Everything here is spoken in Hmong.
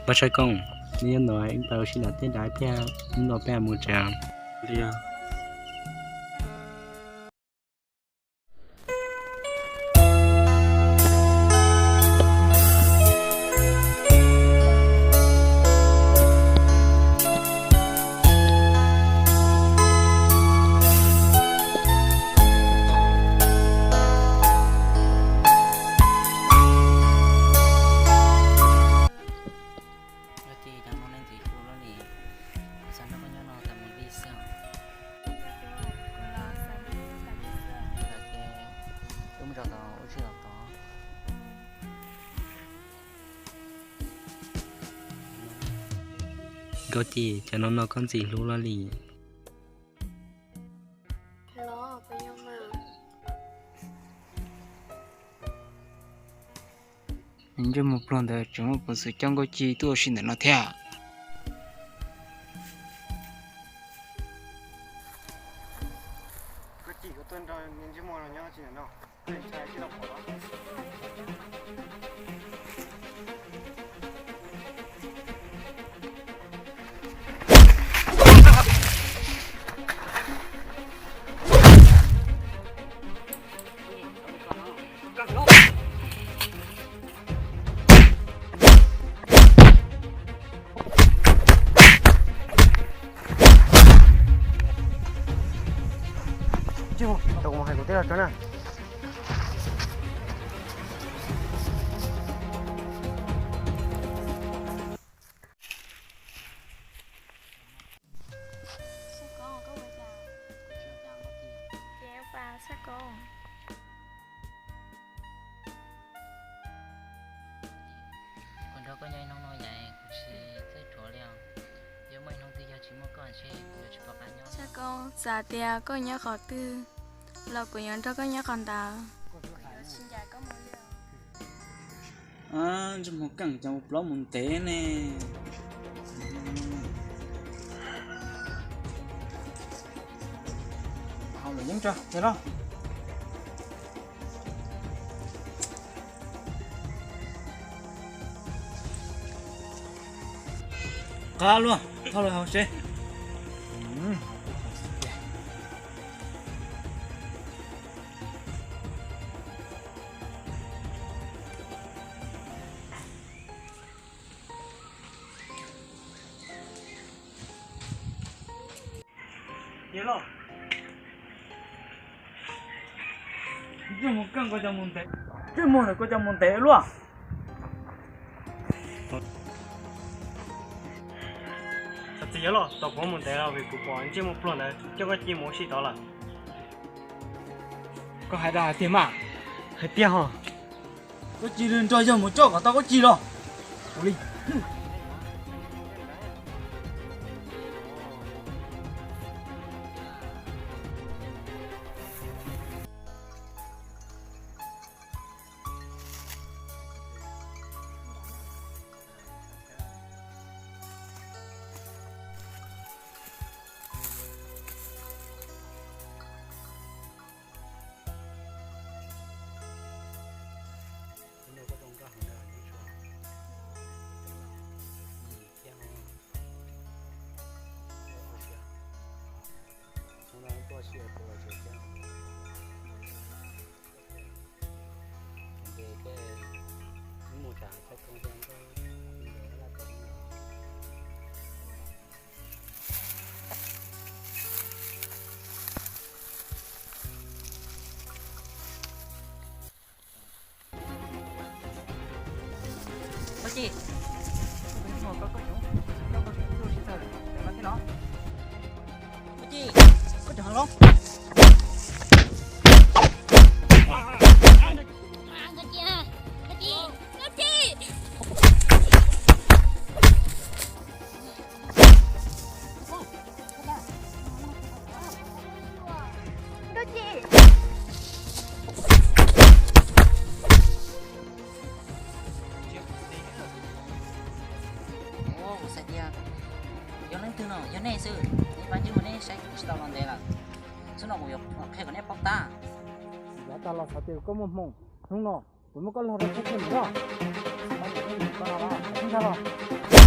Pab Tshaj Koob, neb nyob no wb pab ua si nram tej nrad thiab, hnub no peb mus tsev. Ua cas cov no nej ntxim hlub luaj li, kuv xav nrog koj nyob no tas mus li xwb os. Wb mus zov tod, wb mus zov tod. Nkauj Ci, cov no no koj ntxim hlub luaj li. Ntsej muag pluag ntawd tseem muaj peev xwm coj Nkauj Ci tuaj ua si ntawm no thiab. Tau kuv mus hais kuv tij laug tso na. Kuv nrog koj nyob ib hnub no yam kuv tsis txawj tsuav li os. Yog muaj ib hnub twg yog tsis muaj koj ntshe kuv yuav tsis pom qab nyob. Tshaj Koob, txawm tias koj nyob qhov twg los kuv yuav nrog koj nyob qhov ntawd. Ntsej muag keej cas mus plaub mus ntev ne. Hau lawm yeeb tso, cia los. Qab luaj, thauj los hauv seb. Ntsej muag keej koj cov mus ntev, ntsej muag ntawm koj cov mus ntev luaj. Txhob txwv yawg los, tau kuv mus ntev los vim kuv pom ntsej muag pluag ntawd coj Nkauj Ci mus ua si tod lawm. Koj hais dag hais tiag mas? Hais tiag hos. Koj cia li nrog yawg mus coj kom tau Nkauj Ci los. Ua li. Nkauj Ci, koj tseem, koj tseem tuaj sib txawv lawm no thiab los? Nkauj Ci, koj tseem heev los? Nkauj Ci, Nkauj Ci, Nkauj Ci. Nkauj Ci. Kuv xav tias yog leej twg no, yog nej xwb, nej pab ntsej muag neb saib kuv tsis tau los ntev lawm. Xub no kuv yuav qhia kom nej paub tab. Yav tas los xav tias koj muaj hmoo, hnub no kuv muab koj laig rau tsheb tseg mus os. Pab niam koj mus koj no los, ntag los.